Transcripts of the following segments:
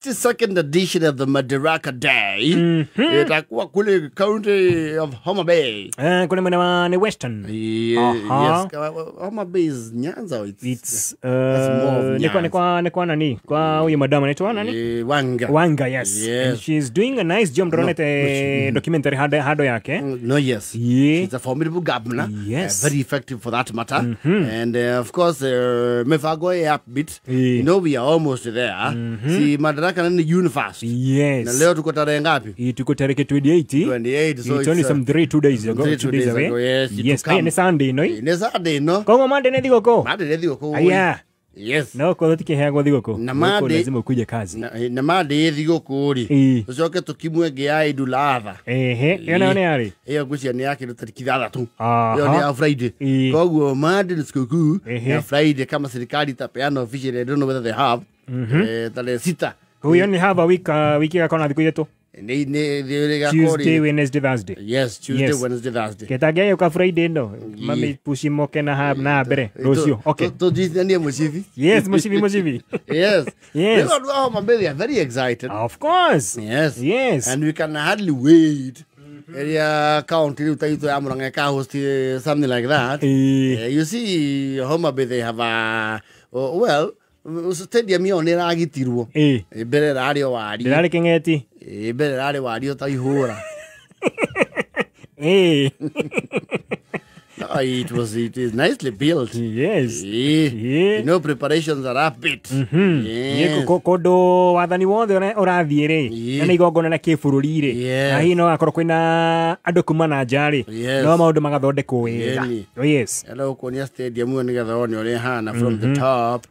Second edition of the Madaraka Day itakuwa kule county of Homa Bay. Kule mwena wa ni Western. Yeah, yes, Homa Bay is Nyanza. It's more of Nyanza. Ni kwa nani? Kwa huyu madam anaitwa nani? Wanga. Wanga, yes. Yes. And she's doing a nice job. No, documentary hado yake. No, yes. Yeah. She's a formidable governor. Yes. Very effective for that matter. And of course, Mefago upbeat. Yeah. You know we are almost there. See, Madaraka ni June 1st. Yes. Na leo tuko tarehe ngapi? Tuko tarehe 28. 28, so it's only some 3-2 days ago. 2 days ago. Yes. Yes. Ni Sunday, no? Ni Sunday, no? Kongo Monday ni thigoko. Monday ni thigoko. Aya. Yes. No, kwa dhati kiheagwo thigoko. Na Monday lazima ukuje kazi. Na Monday thigoko ri. Tucoke tukimwe ngia Idul Adha. Ehe, iyo nayo ni ari. Iyo ngwĩciria nĩ ya kĩndũ tarĩki 6. Iyo ni ya Friday. Koguo Monday ni sikukuu ya Friday kama serikali itapeana officially, I don't know whether they have. Tarehe 6. We only have a week, wiki gakona thikũ ithatũ. Tuesday, Wednesday, Thursday. Yes, Tuesday, Wednesday, Thursday. Ketagia yoka Friday no. Mami pushi moke na na mbere rũciũ. Okay. Tũnjithanie mũcibi. Yes, mũcibi. Yes. Yes. You know, Homa Bay, they are very excited. Of course. Yes. Yes. And we can hardly wait. Area county rĩu ta itũ ya Murang'a ĩka host something like that. You see, Homa Bay, they have a well, stadium ĩyo nĩ ĩragitirwo. Mbere ĩrarĩ o wari. Ndĩrarĩ kĩng'eti. Mbere ĩrarĩ wari ta ihũra. No, it is nicely built. Yes. Yeah. You know, preparations are upbeat. Yes. Kondo wathani wothe ũrathiĩ rĩ, na nĩ igongona na kĩbũrũri rĩ, na hihi no akorwo kwĩna andũ kuma na nja rĩ, no maũndũ magathondekwo wega. Yes. Ela ũkuonia stadium ĩyo nĩgetha wone ũrĩa ĩhana from the top.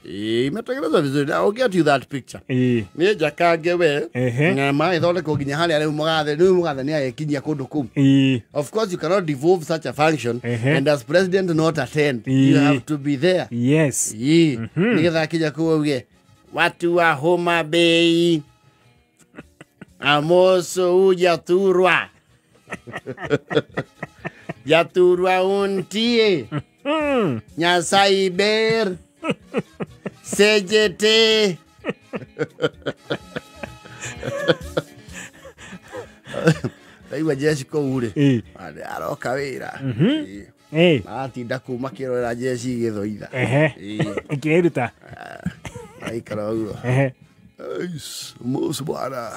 Imetengenezwa vizuri. I'll get you that picture. Nĩ njakange we na maĩthondekwo nginya harĩa rĩu mũgathe, rĩu mũgathe nĩ agĩkinyia kũndũ kũu. Of course you cannot devolve such a function and as president not attend. You have to be there. Yes. Nĩgetha akinya kũu auge watu wa Homa Bay amoso ujaturwa jaturwa untie Nyasai ber sejete. Ndaigua jeshi kũu rĩ, aroka wĩra. Maratinda kũu makĩrorera jeshi igĩthoitha. Ikĩruta. Aikara ũguo. Mosu bwana.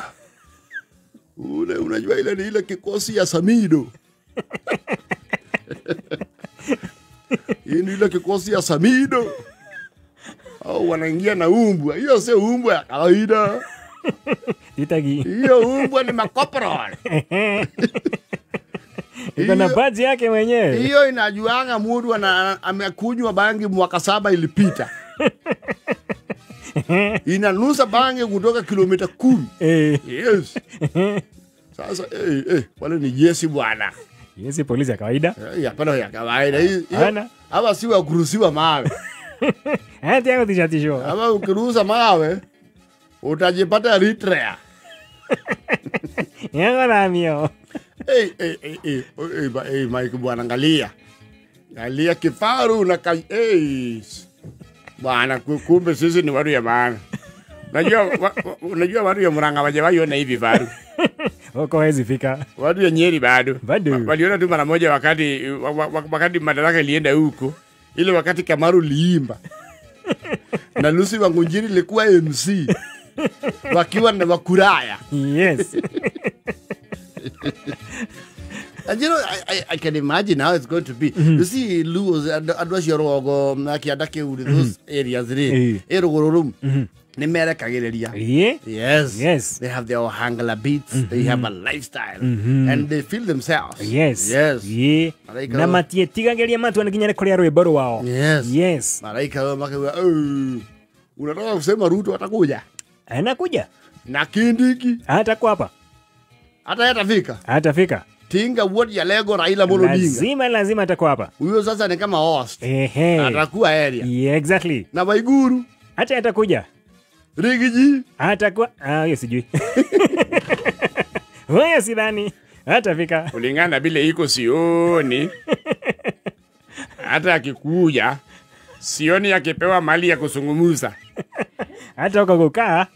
Ule unajua ile ni ile kikosi ya Samido. Hii ni ile kikosi ya Samido. Au wanaingia na umbwa. Hiyo sio umbwa ya kawaida. Hiyo umbwa ni makoprol. Iko na baji yake mwenyewe. Hiyo inajuanga mtu amekunywa bangi mwaka 7 ilipita. Inanusa bangi kutoka kilomita 10. Yes. Sasa wale ni jeshi bwana. Jeshi polisi ya kawaida. Hapana ya kawaida. Hawa si wa kuruhusiwa mawe. Hata yangu tishatisho. Hawa ukiruhusa mawe utajipata Eritrea. Yango na mio. Mike bwana, angalia. Angalia kifaru na bwana, kumbe sisi ni watu ya maana. Unajua watu ya Murang'a hawajawahi hivi vifaru. Huko hawezi fika. Watu ya Nyeri bado. Waliona tu mara moja wakati madaraka ilienda huko. Ile wakati Kamaru liimba. Na Lucy Wangunjiri ilikuwa MC. Wakiwa na wakuraya. Yes. And you know, I can imagine how it's going to be. You see, Luos, andũ acio rũgongo na kĩanda kĩu those areas rĩ, ĩ rũgũrũ rũu nĩ merekagĩrĩria. Yes. Yes. They have their ohangla beats, they have a lifestyle, and they feel themselves. Yes. Yes. Na matietigagĩria matua nĩ nginya nĩ kũrĩa rwĩmbo rwao. Yes. Yes. Maraika makauga, unataka kusema Ruto atakuja? Anakuja. Na Kindiki atakuwa hapa. Hata atafika. Atafika. Tinga wodi ya Lego Raila Amolo Odinga. Lazima atakuwa hapa. Huyo sasa ni kama host. Atakuwa area. Yeah, exactly. Na Waiguru hata atakuja. Rigiji atakuwa, hiyo sijui. Wewe sidhani atafika. Kulingana vile iko sioni. Hata akikuja sioni akipewa mali ya kuzungumza. Hata huko kukaa.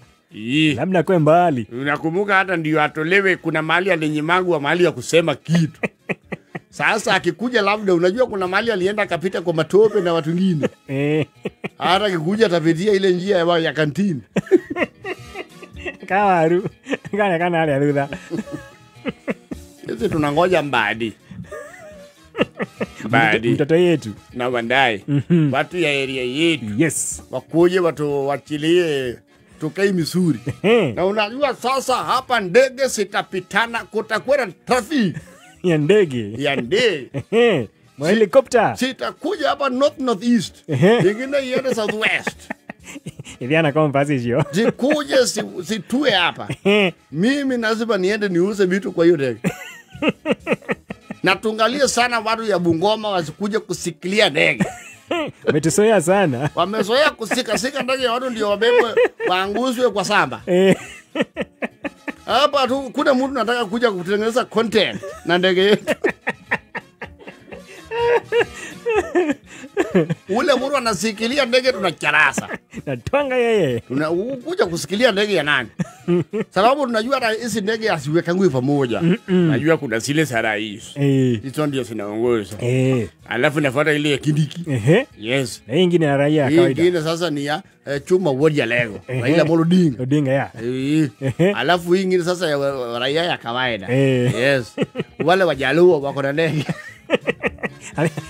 Labda kwe mbali. Unakumbuka hata ndio atolewe, kuna mahali alinyimagwa mahali ya kusema kitu. Sasa akikuja labda unajua kuna mahali alienda akapita kwa matope na watu wengine. Hata akikuja atapitia ile njia ya kantini. Kawaru. Kana hali ya. Sisi tunangoja Mbadi. Mbadi. Mtoto yetu. Na Wandai. Watu ya area yetu. Yes. Wakuje watu wachilie tukai misuri. Na unajua sasa hapa ndege sitapitana, kutakuwa na traffic ya ndege. Ya ndege. Helicopter. Sitakuja hapa north east. Ingine iende south west. Iliana compass hiyo. Zikuje situe hapa. Mimi lazima niende niuze vitu kwa hiyo ndege. Na tungalie sana watu ya Bungoma wasikuje kusikilia ndege. Wametuzoea sana. Wamezoea kusika ndege ya watu ndio wabebwe waanguzwe kwa samba. Hapa tu kuna mtu anataka kuja kutengeneza content na ndege yetu. Ule mtu anasikilia ndege tunacharasa. Na twanga yeye. Tunakuja kusikilia ndege ya nani? Sababu tunajua hata hizi ndege asiwekangwi pamoja. Najua kuna zile za rais. Hizo ndio zinaongoza. Alafu nafuata ile ya Kindiki. Yes. Na nyingine ya raia ya kawaida. Nyingine sasa ni ya Chuma Wodia Lego. Raila Amolo Odinga. Odinga ya. Alafu nyingine sasa ya raia ya kawaida. Yes. Wale Wajaluo wako na ndege.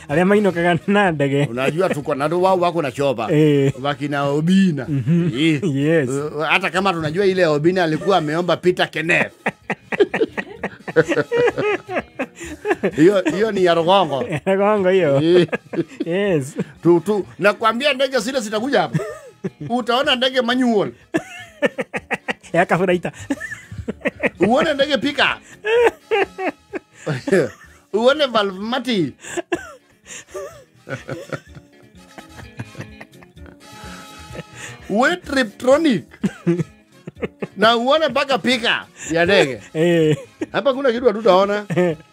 Ale maino kagana ndege. Unajua tuko na wao wako na chopa. Wakina Obina. Yes. Hata kama tunajua ile Obina alikuwa ameomba Peter Kenneth. Hiyo ni ya Rogongo. Rogongo hiyo. Yes. Tu nakwambia ndege zile zitakuja hapa. Utaona ndege manual. Ya kafuraita. Uone ndege pika. Uone Valmati. Uone Triptronic. Na uone mpaka pika ya ndege. Hapa kuna kitu hatutaona.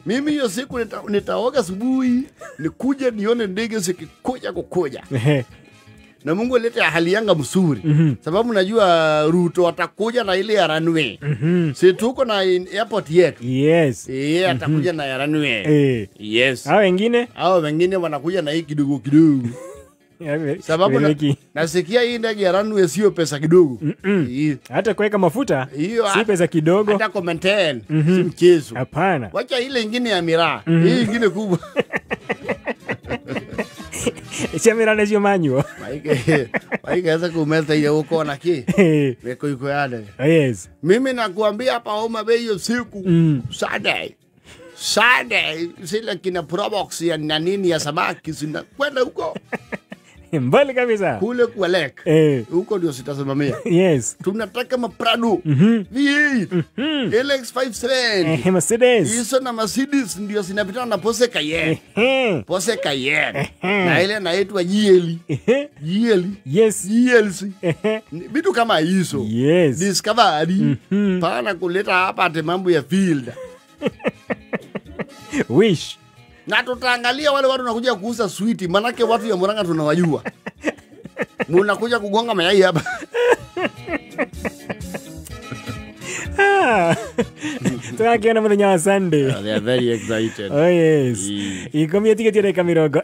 Mimi hiyo siku nitaoga asubuhi, nikuje nione ndege zikikuja kukuja. Na Mungu alete hali yanga mzuri. Sababu najua Ruto atakuja na ile ya runway. Si tuko na airport yetu. Yes. Yeye atakuja na ya runway. Yes. Hao wengine? Hao wengine wanakuja na hii kidogo kidogo. Sababu nasikia hii ndege ya runway sio pesa kidogo. Hata kuweka mafuta si pesa kidogo. Hata ku maintain si mchezo. Hapana. Wacha ile nyingine ya miraa. Hii nyingine kubwa. Cia nĩcio manyuo. Maike sasa kumeza ile uko na ki. Meko iko yale. Yes. Mimi nakuambia hapa Homa Bay hiyo siku Sunday. Sunday zile kina Probox ya na nini ya samaki zinakwenda huko. Mbali kabisa. Kule kwa lake. Huko ndio sitasimamia. Yes. Tunataka maprado. V8. LX57. Mercedes. Hizo na Mercedes ndio zinapitana na Porsche Cayenne. Porsche Cayenne. Na ile inaitwa GL. GL. Yes. GLC. Vitu kama hizo. Yes. Discovery. Pana kuleta hapa ate mambo ya field. Wish. Na tutaangalia wale watu wanakuja kuuza sweet, manake watu ya Murang'a tunawajua. Mnakuja kugonga mayai hapa. Tunakiona muthenya wa Sunday. They are very excited. Oh yes. Ikomia tiketi ya dakika 20.